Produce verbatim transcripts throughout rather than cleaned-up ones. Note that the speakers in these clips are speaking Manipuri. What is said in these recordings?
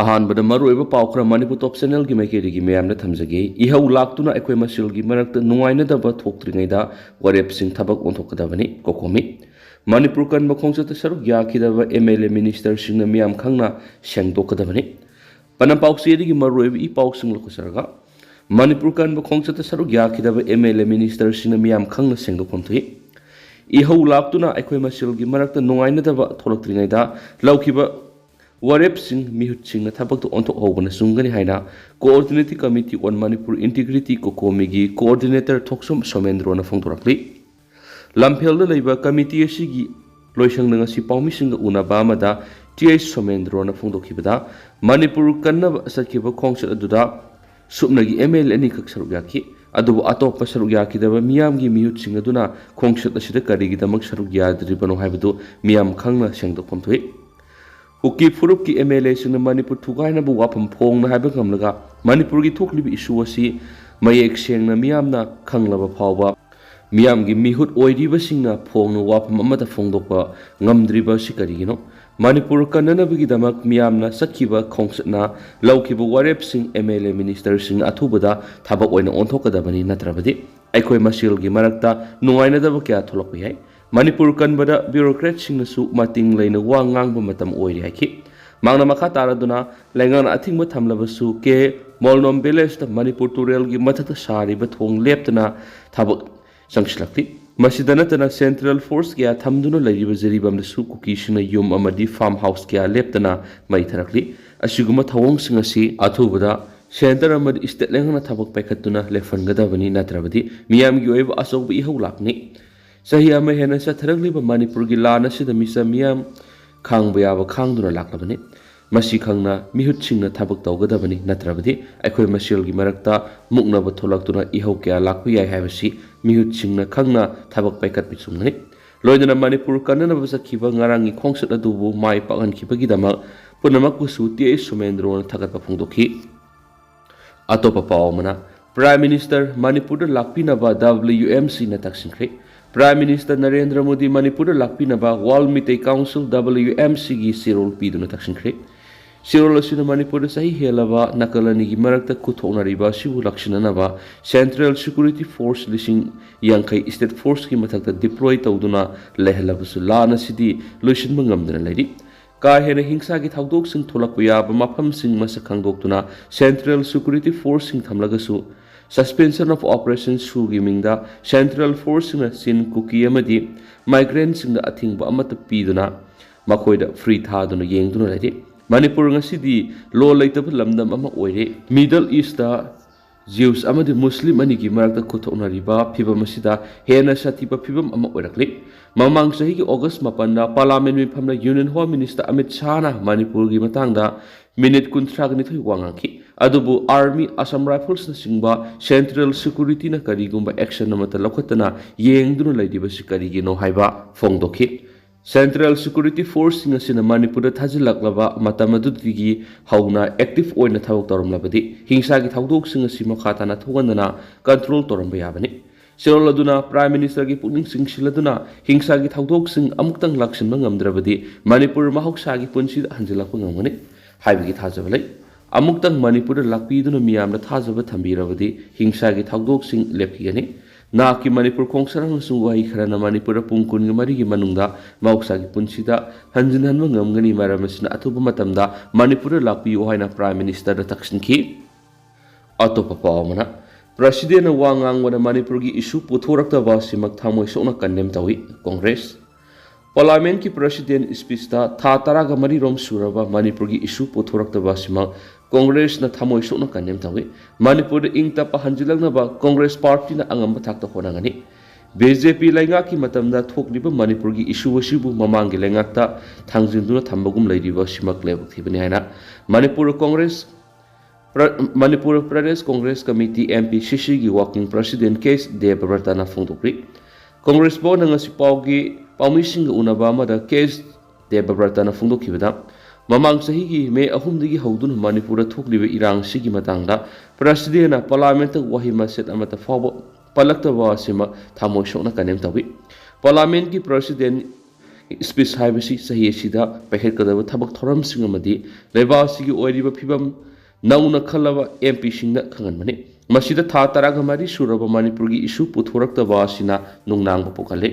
ꯑꯍꯥꯟꯕꯗ ꯃꯔꯨꯑꯣꯏꯕ ꯄꯥꯎ ꯈꯔ ꯃꯅꯤꯄꯨꯔ ꯇꯣꯞ ꯆꯦꯅꯦꯜꯒꯤ ꯃꯥꯏꯀꯩꯗꯒꯤ ꯃꯌꯥꯝꯗ ꯊꯝꯖꯒꯦ꯫ ꯏꯍꯧ ꯂꯥꯛꯇꯨꯅ ꯑꯩꯈꯣꯏ ꯃꯁꯦꯜꯒꯤ ꯃꯔꯛꯇ ꯅꯨꯡꯉꯥꯏꯅꯗꯕ ꯊꯣꯛꯇ꯭ꯔꯤꯉꯩꯗ ꯋꯥꯔꯦꯞꯁꯤꯡ ꯊꯕꯛ ꯑꯣꯟꯊꯣꯛꯀꯗꯕꯅꯤ꯫ ꯀꯣꯀꯣꯃꯤ꯫ ꯃꯅꯤꯄꯨꯔ ꯀꯟꯕ ꯈꯣꯡꯆꯠꯇ ꯁꯔꯨꯛ ꯌꯥꯈꯤꯗꯕ ꯑꯦꯝ ꯑꯦꯜ ꯑꯦ ꯃꯤꯅꯤꯁꯇꯔꯁꯤꯡꯅ ꯃꯤꯌꯥꯝ ꯈꯪꯅ ꯁꯦꯡꯗꯣꯛꯀꯗꯕꯅꯤ꯫ ꯄꯅꯝ ꯄꯥꯎꯆꯦꯗꯒꯤ ꯃꯔꯨꯑꯣꯏꯕ ꯏ ꯄꯥꯎꯁꯤꯡ ꯂꯧꯈꯠꯆꯔꯒ, ꯃꯅꯤꯄꯨꯔ ꯀꯟꯕ ꯈꯣꯡꯆꯠꯇ ꯁꯔꯨꯛ ꯌꯥꯈꯤꯗꯕ ꯑꯦꯝ ꯑꯦꯜ ꯑꯦ ꯃꯤꯅꯤꯁꯇꯔꯁꯤꯡꯅ ꯃꯤꯌꯥꯝ ꯈꯪꯅ ꯁꯦꯡꯗꯣꯛꯐꯝ ꯊꯣꯛꯏ꯫ ꯏꯍꯧ ꯂꯥꯛꯇꯨꯅ ꯑꯩꯈꯣꯏ ꯃꯁꯦꯜꯒꯤ ꯃꯔꯛꯇ ꯅꯨꯡꯉꯥꯏꯅꯗꯕ ꯊꯣꯛꯂꯛꯇ꯭ꯔꯤꯉꯩꯗ ꯂꯧꯈꯤꯕ ꯋꯥꯔꯦꯞꯁꯤꯡ ꯃꯤꯍꯨꯠꯁꯤꯡꯅ ꯊꯕꯛꯇ ꯑꯣꯟꯊꯣꯛꯍꯧꯕꯅ ꯆꯨꯝꯒꯅꯤ ꯍꯥꯏꯅ Coordinating Committee on Manipur Integrity, ꯀꯣꯀꯣꯃꯤꯒꯤ coordinator ꯊꯣꯛꯆꯣꯝ ꯁꯣꯃꯦꯟꯗ꯭ꯔꯣꯅ ꯐꯣꯡꯗꯣꯔꯛꯂꯤ꯫ ꯂꯝꯐꯦꯜꯗ ꯂꯩꯕ ꯀꯃꯤꯇꯤ ꯑꯁꯤꯒꯤ ꯂꯣꯏꯁꯪꯗ ꯉꯁꯤ ꯄꯥꯎꯃꯤꯁꯤꯡꯒ ꯎꯅꯕ ꯑꯃꯗ ꯇꯤ ꯑꯩꯆ ꯁꯣꯃꯦꯟꯗ꯭ꯔꯣꯅ ꯐꯣꯡꯗꯣꯛꯈꯤꯕꯗ, ꯃꯅꯤꯄꯨꯔ ꯀꯟꯅꯕ ꯆꯠꯈꯤꯕ ꯈꯣꯡꯆꯠ ꯑꯗꯨꯗ ꯁꯨꯞꯅꯒꯤ ꯑꯦꯝ ꯑꯦꯜ ꯑꯦ ꯑꯅꯤꯈꯛ ꯁꯔꯨꯛ ꯌꯥꯈꯤ꯫ ꯑꯗꯨꯕꯨ ꯑꯇꯣꯞꯄ ꯁꯔꯨꯛ ꯌꯥꯈꯤꯗꯕ ꯃꯤꯌꯥꯝꯒꯤ ꯃꯤꯍꯨꯠꯁꯤꯡ ꯑꯗꯨꯅ ꯈꯣꯡꯆꯠ ꯑꯁꯤꯗ ꯀꯔꯤꯒꯤꯗꯃꯛ ꯁꯔꯨꯛ ꯌꯥꯗ꯭ꯔꯤꯕꯅꯣ ꯍꯥꯏꯕꯗꯨ ꯃꯤꯌꯥꯝ ꯈꯪꯅ ꯁꯦꯡꯗꯣꯛꯐꯝ ꯊꯣꯛꯏ꯫ ꯀꯨꯀꯤ ꯐꯨꯔꯨꯞꯀꯤ ꯑꯦꯝ ꯑꯦꯜ ꯑꯦꯁꯤꯡꯅ ꯃꯅꯤꯄꯨꯔ ꯊꯨꯒꯥꯏꯅꯕ ꯋꯥꯐꯝ ꯐꯣꯡꯅ ꯍꯥꯏꯕ ꯉꯝꯂꯒ, ꯃꯅꯤꯄꯨꯔꯒꯤ ꯊꯣꯛꯂꯤꯕ ꯏꯁꯨ ꯑꯁꯤ ꯃꯌꯦꯛ ꯁꯦꯡꯅ ꯃꯤꯌꯥꯝꯅ ꯈꯪꯂꯕ ꯐꯥꯎꯕ ꯃꯤꯌꯥꯝꯒꯤ ꯃꯤꯍꯨꯠ ꯑꯣꯏꯔꯤꯕꯁꯤꯡꯅ ꯐꯣꯡꯅ ꯋꯥꯐꯝ ꯑꯃꯠꯇ ꯐꯣꯡꯗꯣꯛꯄ ꯉꯝꯗ꯭ꯔꯤꯕ ꯑꯁꯤ ꯀꯔꯤꯒꯤꯅꯣ? ꯃꯅꯤꯄꯨꯔ ꯀꯟꯅꯅꯕꯒꯤꯗꯃꯛ ꯃꯤꯌꯥꯝꯅ ꯆꯠꯈꯤꯕ ꯈꯣꯡꯆꯠꯅ ꯂꯧꯈꯤꯕ ꯋꯥꯔꯦꯞꯁꯤꯡ ꯑꯦꯝ ꯑꯦꯜ ꯑꯦ ꯃꯤꯅꯤꯁꯇꯔꯁꯤꯡꯅ ꯑꯊꯨꯕꯗ ꯊꯕꯛ ꯑꯣꯏꯅ ꯑꯣꯟꯊꯣꯛꯀꯗꯕꯅꯤ, ꯅꯠꯇ꯭ꯔꯕꯗꯤ ꯑꯩꯈꯣꯏ ꯃꯁꯦꯜꯒꯤ ꯃꯔꯛꯇ ꯅꯨꯡꯉꯥꯏꯅꯗꯕ ꯀꯌꯥ ꯊꯣꯛꯂꯛꯄ ꯌꯥꯏ꯫ ꯃꯅꯤꯄꯨꯔ ꯀꯟꯕꯗ bureaucratꯁꯤꯡꯅꯁꯨ ꯃꯇꯤꯡ ꯂꯩꯅ ꯋꯥ ꯉꯥꯡꯕ ꯃꯇꯝ ꯑꯣꯏꯔꯦ ꯍꯥꯏꯈꯤ꯫ ꯃꯍꯥꯛꯅ ꯃꯈꯥ ꯇꯥꯔꯗꯨꯅ, ꯂꯩꯉꯥꯛꯅ ꯑꯊꯤꯡꯕ ꯊꯝꯂꯕꯁꯨ ꯀꯦ ꯃꯣꯜꯅꯣꯝ ꯚꯤꯂꯦꯖꯇ ꯃꯅꯤꯄꯨꯔ ꯇꯨꯔꯦꯜꯒꯤ ꯃꯊꯛꯇ ꯁꯥꯔꯤꯕ ꯊꯣꯡ ꯂꯦꯞꯇꯅ ꯊꯕꯛ ꯆꯪꯁꯤꯜꯂꯛꯂꯤ꯫ ꯃꯁꯤꯗ ꯅꯠꯇꯅ central force ꯀꯌꯥ ꯊꯝꯗꯨꯅ ꯂꯩꯔꯤꯕ ꯖꯤꯔꯤꯕꯥꯝꯗꯁꯨ ꯀꯨꯀꯤꯁꯤꯡꯅ ꯌꯨꯝ ꯑꯃꯗꯤ farm house ꯀꯌꯥ ꯂꯦꯞꯇꯅ ꯃꯩ ꯊꯥꯔꯛꯂꯤ꯫ ꯑꯁꯤꯒꯨꯝꯕ ꯊꯧꯑꯣꯡꯁꯤꯡ ꯑꯁꯤ ꯑꯊꯨꯕꯗ centre ꯑꯃꯗꯤ state ꯂꯩꯉꯥꯛꯅ ꯊꯕꯛ ꯄꯥꯏꯈꯠꯇꯨꯅ ꯂꯦꯞꯍꯟꯒꯗꯕꯅꯤ, ꯅꯠꯇ꯭ꯔꯕꯗꯤ ꯃꯤꯌꯥꯝꯒꯤ ꯑꯣꯏꯕ ꯑꯆꯧꯕ ꯏꯍꯧ ꯂꯥꯛꯅꯤ꯫ ꯆꯍꯤ ꯑꯃ ꯍꯦꯟꯅ ꯆꯠꯊꯔꯛꯂꯤꯕ ꯃꯅꯤꯄꯨꯔꯒꯤ ꯂꯥꯟ ꯑꯁꯤꯗ ꯃꯤꯆꯝ ꯃꯤꯌꯥꯝ ꯈꯥꯡꯕ ꯌꯥꯕ ꯈꯥꯡꯗꯨꯅ ꯂꯥꯛꯂꯕꯅꯤ꯫ ꯃꯁꯤ ꯈꯪꯅ ꯃꯤꯍꯨꯠꯁꯤꯡꯅ ꯊꯕꯛ ꯇꯧꯒꯗꯕꯅꯤ, ꯅꯠꯇ꯭ꯔꯕꯗꯤ ꯑꯩꯈꯣꯏ ꯃꯁꯦꯜꯒꯤ ꯃꯔꯛꯇ ꯃꯨꯛꯅꯕ ꯊꯣꯛꯂꯛꯇꯨꯅ ꯏꯍꯧ ꯀꯌꯥ ꯂꯥꯛꯄ ꯌꯥꯏ ꯍꯥꯏꯕꯁꯤ ꯃꯤꯍꯨꯠꯁꯤꯡꯅ ꯈꯪꯅ ꯊꯕꯛ ꯄꯥꯏꯈꯠꯄ ꯆꯨꯝꯒꯅꯤ꯫ ꯂꯣꯏꯅꯅ ꯃꯅꯤꯄꯨꯔ ꯀꯟꯅꯅꯕ ꯆꯠꯈꯤꯕ ꯉꯔꯥꯡꯒꯤ ꯈꯣꯡꯆꯠ ꯑꯗꯨꯕꯨ ꯃꯥꯏ ꯄꯥꯛꯍꯟꯈꯤꯕꯒꯤꯗꯃꯛ ꯄꯨꯝꯅꯃꯛꯄꯨꯁꯨ ꯇꯤ ꯑꯩꯆ ꯁꯣꯃꯦꯟꯗ꯭ꯔꯣꯅ ꯊꯥꯒꯠꯄ ꯐꯣꯡꯗꯣꯛꯈꯤ꯫ ꯑꯇꯣꯞꯄ ꯄꯥꯎ ꯑꯃꯅ, Prime Minister ꯃꯅꯤꯄꯨꯔꯗ ꯂꯥꯛꯄꯤꯅꯕ W M Cꯅ ꯇꯛꯁꯤꯟꯈ꯭ꯔꯦ꯫ Prime Minister Narendra Modi ꯃꯅꯤꯄꯨꯔꯗ ꯂꯥꯛꯄꯤꯅꯕ World Meitei Council W M Cꯒꯤ ꯆꯦꯔꯣꯜ ꯄꯤꯗꯨꯅ ꯇꯛꯁꯤꯟꯈ꯭ꯔꯦ꯫ ꯆꯦꯔꯣꯜ ꯑꯁꯤꯅ ꯃꯅꯤꯄꯨꯔꯗ ꯆꯍꯤ ꯍꯦꯜꯂꯕ ꯅꯥꯀꯜ ꯑꯅꯤꯒꯤ ꯃꯔꯛꯇ ꯈꯨꯠꯊꯣꯛꯅꯔꯤꯕ ꯑꯁꯤꯕꯨ ꯂꯥꯛꯁꯤꯟꯅꯅꯕ Central Security Force ꯂꯤꯁꯤꯡ ꯌꯥꯡꯈꯩ State Forceꯀꯤ ꯃꯊꯛꯇ deploy ꯇꯧꯗꯨꯅ ꯂꯩꯍꯜꯂꯕꯁꯨ ꯂꯥꯟ ꯑꯁꯤꯗꯤ ꯂꯣꯏꯁꯤꯟꯕ ꯉꯝꯗꯅ ꯂꯩꯔꯤ꯫ ꯀꯥ ꯍꯦꯟꯅ ꯍꯤꯡꯁꯥꯒꯤ ꯊꯧꯗꯣꯛꯁꯤꯡ ꯊꯣꯛꯂꯛꯄ ꯌꯥꯕ ꯃꯐꯝꯁꯤꯡ ꯃꯁꯛ ꯈꯪꯗꯣꯛꯇꯨꯅ Central Security Forceꯁꯤꯡ ꯊꯝꯂꯒꯁꯨ Suspension of Operation ꯁꯨꯒꯤ ꯃꯤꯡꯗ Central Forceꯁꯤꯡꯅ ꯆꯤꯟ ꯀꯨꯀꯤ ꯑꯃꯗꯤ migrantꯁꯤꯡꯗ ꯑꯊꯤꯡꯕ ꯑꯃꯠꯇ ꯄꯤꯗꯨꯅ ꯃꯈꯣꯏꯗ free ꯊꯥꯗꯨꯅ ꯌꯦꯡꯗꯨꯅ ꯂꯩꯔꯤ꯫ ꯃꯅꯤꯄꯨꯔ ꯉꯁꯤꯗꯤ ꯂꯣ ꯂꯩꯇꯕ ꯂꯝꯗꯝ ꯑꯃ ꯑꯣꯏꯔꯦ꯫ Middle Eastꯇ Jews ꯑꯃꯗꯤ Muslim ꯑꯅꯤꯒꯤ ꯃꯔꯛꯇ ꯈꯨꯠꯊꯣꯛꯅꯔꯤꯕ ꯐꯤꯚꯝ ꯑꯁꯤꯗ ꯍꯦꯟꯅ ꯁꯥꯊꯤꯕ ꯐꯤꯚꯝ ꯑꯃ ꯑꯣꯏꯔꯛꯂꯤ꯫ ꯃꯃꯥꯡ ꯆꯍꯤꯒꯤ August ꯃꯥꯄꯟꯗ Parliament ꯃꯤꯐꯝꯗ Union Home Minister Amit ꯁꯥꯍꯅ ꯃꯅꯤꯄꯨꯔꯒꯤ ꯃꯇꯥꯡꯗ minute ꯀꯨꯟꯊ꯭ꯔꯥꯒ ꯅꯤꯊꯣꯏ ꯋꯥ ꯉꯥꯡꯈꯤ꯫ ꯑꯗꯨꯕꯨ Army, Assam Riflesꯅꯆꯤꯡꯕ Central Securityꯅ ꯀꯔꯤꯒꯨꯝꯕ action ꯑꯃꯠꯇ ꯂꯧꯈꯠꯇꯅ ꯌꯦꯡꯗꯨꯅ ꯂꯩꯔꯤꯕꯁꯤ ꯀꯔꯤꯒꯤꯅꯣ ꯍꯥꯏꯕ ꯐꯣꯡꯗꯣꯛꯈꯤ꯫ Central Security Forceꯁꯤꯡ ꯑꯁꯤꯅ ꯃꯅꯤꯄꯨꯔꯗ ꯊꯥꯖꯤꯜꯂꯛꯂꯕ ꯃꯇꯝ ꯑꯗꯨꯗꯒꯤ ꯍꯧꯅ active ꯑꯣꯏꯅ ꯊꯕꯛ ꯇꯧꯔꯝꯂꯕꯗꯤ ꯍꯤꯡꯁꯥꯒꯤ ꯊꯧꯗꯣꯛꯁꯤꯡ ꯑꯁꯤ ꯃꯈꯥ ꯇꯥꯅ ꯊꯣꯛꯍꯟꯗꯅ control ꯇꯧꯔꯝꯕ ꯌꯥꯕꯅꯤ꯫ ꯆꯦꯔꯣꯜ ꯑꯗꯨꯅ Prime Ministerꯒꯤ ꯄꯨꯛꯅꯤꯡ ꯆꯤꯡꯁꯤꯜꯂꯗꯨꯅ ꯍꯤꯡꯁꯥꯒꯤ ꯊꯧꯗꯣꯛꯁꯤꯡ ꯑꯃꯨꯛꯇꯪ ꯂꯥꯛꯁꯤꯟꯕ ꯉꯝꯗ꯭ꯔꯕꯗꯤ ꯃꯅꯤꯄꯨꯔ ꯃꯍꯧꯁꯥꯒꯤ ꯄꯨꯟꯁꯤꯗ ꯍꯟꯖꯤꯜꯂꯛꯄ ꯉꯝꯒꯅꯤ ꯍꯥꯏꯕꯒꯤ ꯊꯥꯖꯕ ꯂꯩ꯫ ꯑꯃꯨꯛꯇꯪ ꯃꯅꯤꯄꯨꯔꯗ ꯂꯥꯛꯄꯤꯗꯨꯅ ꯃꯤꯌꯥꯝꯅ ꯊꯥꯖꯕ ꯊꯝꯕꯤꯔꯕꯗꯤ ꯍꯤꯡꯁꯥꯒꯤ ꯊꯧꯗꯣꯛꯁꯤꯡ ꯂꯦꯞꯈꯤꯒꯅꯤ꯫ ꯅꯍꯥꯛꯀꯤ ꯃꯅꯤꯄꯨꯔ ꯈꯣꯡꯁꯥꯟ ꯑꯃꯁꯨꯡ ꯋꯥꯍꯩ ꯈꯔꯅ ꯃꯅꯤꯄꯨꯔꯗ ꯄꯨꯡ ꯀꯨꯟꯒ ꯃꯔꯤꯒꯤ ꯃꯅꯨꯡꯗ ꯃꯍꯧꯁꯥꯒꯤ ꯄꯨꯟꯁꯤꯗ ꯍꯟꯖꯤꯟꯍꯟꯕ ꯉꯝꯒꯅꯤ, ꯃꯔꯝ ꯑꯁꯤꯅ ꯑꯊꯨꯕ ꯃꯇꯝꯗ ꯃꯅꯤꯄꯨꯔꯗ ꯂꯥꯛꯄꯤꯌꯨ ꯍꯥꯏꯅ Prime Ministerꯗ ꯇꯛꯁꯤꯟꯈꯤ꯫ ꯑꯇꯣꯞꯄ ꯄꯥꯎ ꯑꯃꯅ, Presidentꯅ ꯋꯥ ꯉꯥꯡꯕꯗ ꯃꯅꯤꯄꯨꯔꯒꯤ issue ꯄꯨꯊꯣꯔꯛꯇꯕ ꯑꯁꯤꯃꯛ ꯊꯃꯣꯏ ꯁꯣꯛꯅ condemn ꯇꯧꯏ, Congress꯫ Parliamentꯀꯤ President speechꯇ ꯊꯥ ꯇꯔꯥꯒ ꯃꯔꯤꯔꯣꯝ ꯁꯨꯔꯕ ꯃꯅꯤꯄꯨꯔꯒꯤ issue ꯄꯨꯊꯣꯔꯛꯇꯕ ꯑꯁꯤꯃꯛ Congressꯅ ꯊꯃꯣꯏ ꯁꯣꯛꯅ condemn ꯇꯧꯏ꯫ ꯃꯅꯤꯄꯨꯔꯗ ꯏꯪ ꯇꯞꯄ ꯍꯟꯖꯤꯜꯂꯛꯅꯕ Congress Partyꯅ ꯑꯉꯝꯕ ꯊꯥꯛꯇ ꯍꯣꯠꯅꯒꯅꯤ꯫ BJP ꯂꯩꯉꯥꯛꯀꯤ ꯃꯇꯝꯗ ꯊꯣꯛꯂꯤꯕ ꯃꯅꯤꯄꯨꯔꯒꯤ issue ꯑꯁꯤꯕꯨ ꯃꯃꯥꯡꯒꯤ ꯂꯩꯉꯥꯛꯇ ꯊꯥꯡꯖꯤꯟꯗꯨꯅ ꯊꯝꯕꯒꯨꯝ ꯂꯩꯔꯤꯕ ꯑꯁꯤꯃꯛ ꯂꯥꯏꯕꯛ ꯊꯤꯕꯅꯤ ꯍꯥꯏꯅ Manipur Congress, ꯄ꯭ꯔ-, Manipur Pradesh Congress Committee, MPCCꯒꯤ Working President ꯀꯦ ꯑꯦꯁ ꯗꯦꯕꯕ꯭ꯔꯇꯅ ꯐꯣꯡꯗꯣꯛꯂꯤ꯫ Congress ꯚꯋꯟꯗ ꯉꯁꯤ ꯄꯥꯎꯒꯤ ꯄꯥꯎꯃꯤꯁꯤꯡꯒ ꯎꯅꯕ ꯑꯃꯗ ꯀꯦ ꯑꯦꯁ ꯗꯦꯕꯕ꯭ꯔꯇꯅ ꯐꯣꯡꯗꯣꯛꯈꯤꯕꯗ, ꯃꯃꯥꯡ ꯆꯍꯤꯒꯤ ꯃꯦ ꯑꯍꯨꯝꯗꯒꯤ ꯍꯧꯗꯨꯅ ꯃꯅꯤꯄꯨꯔꯗ ꯊꯣꯛꯂꯤꯕ ꯏꯔꯥꯡꯁꯤꯒꯤ ꯃꯇꯥꯡꯗ Presidentꯅ Parliamentꯇ ꯋꯥꯍꯩ ꯃꯆꯦꯠ ꯑꯃꯠꯇ ꯐꯥꯎꯕ ꯄꯜꯂꯛꯇꯕ ꯑꯁꯤꯃꯛ ꯊꯃꯣꯏ ꯁꯣꯛꯅ condemn ꯇꯧꯏ꯫ Parliamentꯀꯤ President ꯁ꯭ꯄꯤꯆ ꯍꯥꯏꯕꯁꯤ ꯆꯍꯤ ꯑꯁꯤꯗ ꯄꯥꯏꯈꯠꯀꯗꯕ ꯊꯕꯛ ꯊꯧꯔꯝꯁꯤꯡ ꯑꯃꯗꯤ ꯂꯩꯕꯥꯛ ꯑꯁꯤꯒꯤ ꯑꯣꯏꯔꯤꯕ ꯐꯤꯕꯝ ꯅꯧꯅ ꯈꯜꯂꯕ ꯑꯦꯝ ꯄꯤꯁꯤꯡꯗ ꯈꯪꯍꯟꯕꯅꯤ꯫ ꯃꯁꯤꯗ ꯊꯥ ꯇꯔꯥꯃꯔꯤ ꯁꯨꯔꯕ ꯃꯅꯤꯄꯨꯔꯒꯤ ꯏꯁꯨ ꯄꯨꯊꯣꯔꯛꯇꯕ ꯑꯁꯤꯅ ꯅꯨꯡꯅꯥꯡꯕ ꯄꯣꯛꯍꯜꯂꯤ꯫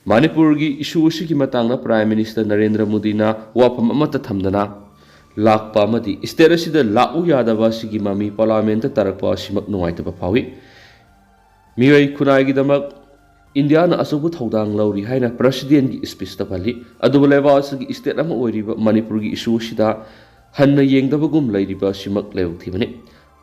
ꯃꯅꯤꯄꯨꯔꯒꯤ ꯏꯁꯨ ꯑꯁꯤꯒꯤ ꯃꯇꯥꯡꯗ ꯄ꯭ꯔꯥꯏꯝ ꯃꯤꯅꯤꯁꯇꯔ ꯅꯔꯦꯟꯗ꯭ꯔ ꯃꯣꯗꯤꯅ ꯋꯥꯐꯝ ꯑꯃꯠꯇ ꯊꯝꯗꯅ ꯂꯥꯛꯄ ꯑꯃꯗꯤ ꯁ꯭ꯇꯦꯠ ꯑꯁꯤꯗ ꯂꯥꯛꯎ ꯌꯥꯗꯕ ꯑꯁꯤꯒꯤ ꯃꯃꯤ ꯄꯥꯔꯂꯤꯌꯥꯃꯦꯟꯠꯇ ꯇꯥꯔꯛꯄ ꯑꯁꯤꯃꯛ ꯅꯨꯡꯉꯥꯏꯇꯕ ꯐꯥꯎꯏ꯫ ꯃꯤꯑꯣꯏ ꯈꯨꯟꯅꯥꯏꯒꯤꯗꯃꯛ ꯏꯟꯗꯤꯌꯥꯅ ꯑꯆꯧꯕ ꯊꯧꯗꯥꯡ ꯂꯧꯔꯤ ꯍꯥꯏꯅ ꯄ꯭ꯔꯁꯤꯗꯦꯟꯒꯤ ꯁ꯭ꯄꯤꯆꯇ ꯄꯜꯂꯤ꯫ ꯑꯗꯨꯕꯨ ꯂꯩꯕꯥꯛ ꯑꯁꯤꯒꯤ ꯁ꯭ꯇꯦꯠ ꯑꯃ ꯑꯣꯏꯔꯤꯕ ꯃꯅꯤꯄꯨꯔꯒꯤ ꯏꯁꯨ ꯑꯁꯤꯗ ꯍꯟꯅ ꯌꯦꯡꯗꯕꯒꯨꯝ ꯂꯩꯔꯤꯕ ꯑꯁꯤꯃꯛ ꯂꯥꯏꯕꯛ ꯊꯤꯕꯅꯤ꯫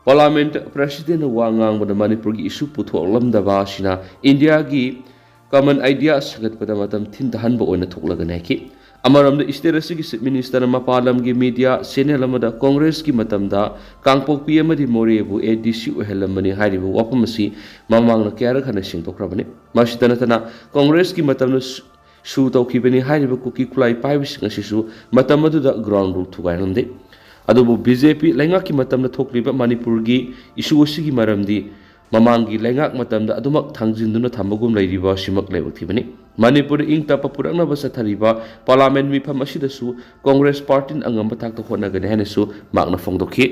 ꯄꯥꯔꯂꯤꯌꯥꯃꯦꯟꯠꯇ ꯄ꯭ꯔꯁꯤꯗꯦꯟꯅ ꯋꯥ ꯉꯥꯡꯕꯗ ꯃꯅꯤꯄꯨꯔꯒꯤ ꯏꯁꯨ ꯄꯨꯊꯣꯛꯂꯝꯗꯕ ꯑꯁꯤꯅ ꯏꯟꯗꯤꯌꯥꯒꯤ ꯀꯃꯟ ꯑꯥꯏꯗꯤꯌꯥ ꯁꯥꯒꯠꯄꯗ ꯃꯇꯝ ꯊꯤꯟꯊꯍꯟꯕ ꯑꯣꯏꯅ ꯊꯣꯛꯂꯒꯅꯤ ꯍꯥꯏꯈꯤ꯫ ꯑꯃꯔꯣꯝꯗ ꯁ꯭ꯇꯦꯠ ꯑꯁꯤꯒꯤ ꯆꯤꯐ ꯃꯤꯅꯤꯁꯇꯔꯅ ꯃꯄꯥꯟ ꯂꯝꯒꯤ ꯃꯤꯗꯤꯌꯥ ꯆꯦꯅꯦꯜ ꯑꯃꯗ ꯀꯣꯡꯒ꯭ꯔꯦꯁꯀꯤ ꯃꯇꯝꯗ ꯀꯥꯡꯄꯣꯛꯄꯤ ꯑꯃꯗꯤ ꯃꯣꯔꯦꯕꯨ ꯑꯦ ꯗꯤ ꯁꯤ ꯑꯣꯏꯍꯜꯂꯝꯕꯅꯤ ꯍꯥꯏꯔꯤꯕ ꯋꯥꯐꯝ ꯑꯁꯤ ꯃꯃꯥꯡꯗ ꯀꯌꯥꯔꯛ ꯍꯟꯅ ꯁꯦꯡꯗꯣꯛꯈ꯭ꯔꯕꯅꯤ꯫ ꯃꯁꯤꯇ ꯅꯠꯇꯅ ꯀꯣꯡꯒ꯭ꯔꯦꯁꯀꯤ ꯃꯇꯝꯗ ꯁꯨ-, ꯁꯨ ꯇꯧꯈꯤꯕꯅꯤ ꯍꯥꯏꯔꯤꯕ ꯀꯨꯀꯤ ꯈꯨꯠꯂꯥꯏ ꯄꯥꯏꯕꯁꯤꯡ ꯑꯁꯤꯁꯨ ꯃꯇꯝ ꯑꯗꯨꯗ ꯒ꯭ꯔꯥꯎꯟ ꯔꯨꯜ ꯊꯨꯒꯥꯏꯔꯝꯗꯦ꯫ ꯑꯗꯨꯕꯨ ꯕꯤ ꯖꯦ ꯄꯤ ꯂꯩꯉꯥꯛꯀꯤ ꯃꯇꯝꯗ ꯊꯣꯛꯂꯤꯕ ꯃꯅꯤꯄꯨꯔꯒꯤ ꯏꯁꯨ ꯑꯁꯤꯒꯤ ꯃꯔꯝꯗꯤ ꯃꯃꯥꯡꯒꯤ ꯂꯩꯉꯥꯛ ꯃꯇꯝꯗ ꯑꯗꯨꯃꯛ ꯊꯥꯡꯖꯤꯟꯗꯨꯅ ꯊꯝꯕꯒꯨꯝ ꯂꯩꯔꯤꯕ ꯑꯁꯤꯃꯛ ꯂꯥꯏꯕꯛ ꯊꯤꯕꯅꯤ꯫ ꯃꯅꯤꯄꯨꯔꯗ ꯏꯪ ꯇꯞꯄ ꯄꯨꯔꯛꯅꯕ ꯆꯠꯊꯔꯤꯕ ꯄꯥꯔꯂꯤꯌꯥꯃꯦꯟꯠ ꯃꯤꯐꯝ ꯑꯁꯤꯗꯁꯨ ꯀꯣꯡꯒ꯭ꯔꯦꯁ ꯄꯥꯔꯇꯤꯅ ꯑꯉꯝꯕ ꯊꯥꯛꯇ ꯍꯣꯠꯅꯒꯅꯤ ꯍꯥꯏꯅꯁꯨ ꯃꯍꯥꯛꯅ ꯐꯣꯡꯗꯣꯛꯈꯤ꯫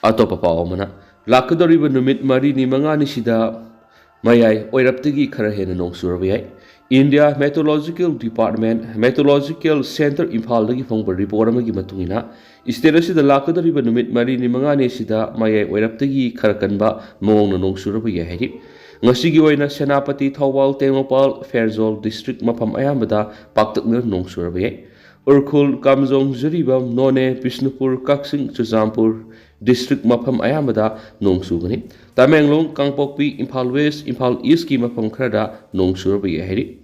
ꯑꯇꯣꯞꯄ ꯄꯥꯎ ꯑꯃꯅ, ꯂꯥꯛꯀꯗꯧꯔꯤꯕ ꯅꯨꯃꯤꯠ ꯃꯔꯤꯅꯤ ꯃꯉꯥꯅꯤꯁꯤꯗ ꯃꯌꯥꯏ ꯑꯣꯏꯔꯞꯇꯒꯤ ꯈꯔ ꯍꯦꯟꯅ ꯅꯣꯡ ꯆꯨꯔꯕ ꯌꯥꯏ꯫ India meteorological department, meteorological centre ꯏꯝꯐꯥꯜꯗꯒꯤ ꯐꯣꯡꯕ ꯔꯤꯄꯣꯔꯠ ꯑꯃꯒꯤ ꯃꯇꯨꯡ ꯏꯟꯅ, ꯁ꯭ꯇꯦꯠ ꯑꯁꯤꯗ ꯂꯥꯛꯀꯗꯧꯔꯤꯕ ꯅꯨꯃꯤꯠ ꯃꯔꯤꯅꯤ ꯃꯉꯥꯅꯤ ꯑꯁꯤꯗ ꯃꯌꯥꯏ ꯑꯣꯏꯔꯞꯇꯒꯤ ꯈꯔ ꯀꯟꯕ ꯃꯑꯣꯡꯗ ꯅꯣꯡ ꯆꯨꯔꯕ ꯌꯥꯏ ꯍꯥꯏꯔꯤ꯫ ꯉꯁꯤꯒꯤ ꯑꯣꯏꯅ ꯁꯦꯅꯥꯄꯇꯤ, ꯊꯧꯕꯥꯜ, ꯇꯦꯡꯅꯧꯄꯥꯜ, ꯐꯦꯔꯖꯣꯜ ꯗꯤꯁꯇ꯭ꯔꯤꯛ ꯃꯐꯝ ꯑꯌꯥꯝꯕꯗ ꯄꯥꯛꯇꯛꯅꯅ ꯅꯣꯡ ꯆꯨꯔꯕ ꯌꯥꯏ꯫ ꯎꯔꯈꯨꯜ, ꯀꯥꯝꯖꯣꯡ, ꯖꯤꯔꯤꯕꯥꯝ, ꯅꯣꯅꯦ, ꯕꯤꯁꯅꯨꯄꯨꯔ, ꯀꯛꯆꯤꯡ, ꯆꯨꯔꯆꯥꯟꯄꯨꯔ ꯗꯤꯁꯇ꯭ꯔꯤꯛ ꯃꯐꯝ ꯑꯌꯥꯝꯕꯗ ꯅꯣꯡ ꯆꯨꯒꯅꯤ꯫ ꯇꯃꯦꯡꯂꯣꯡ, ꯀꯥꯡꯄꯣꯛꯄꯤ, ꯏꯝꯐꯥꯜ ꯋꯦꯁ, ꯏꯝꯐꯥꯜ ꯏꯁꯀꯤ ꯃꯐꯝ ꯈꯔꯗ ꯅꯣꯡ ꯆꯨꯔꯕ ꯌꯥꯏ ꯍꯥꯏꯔꯤ꯫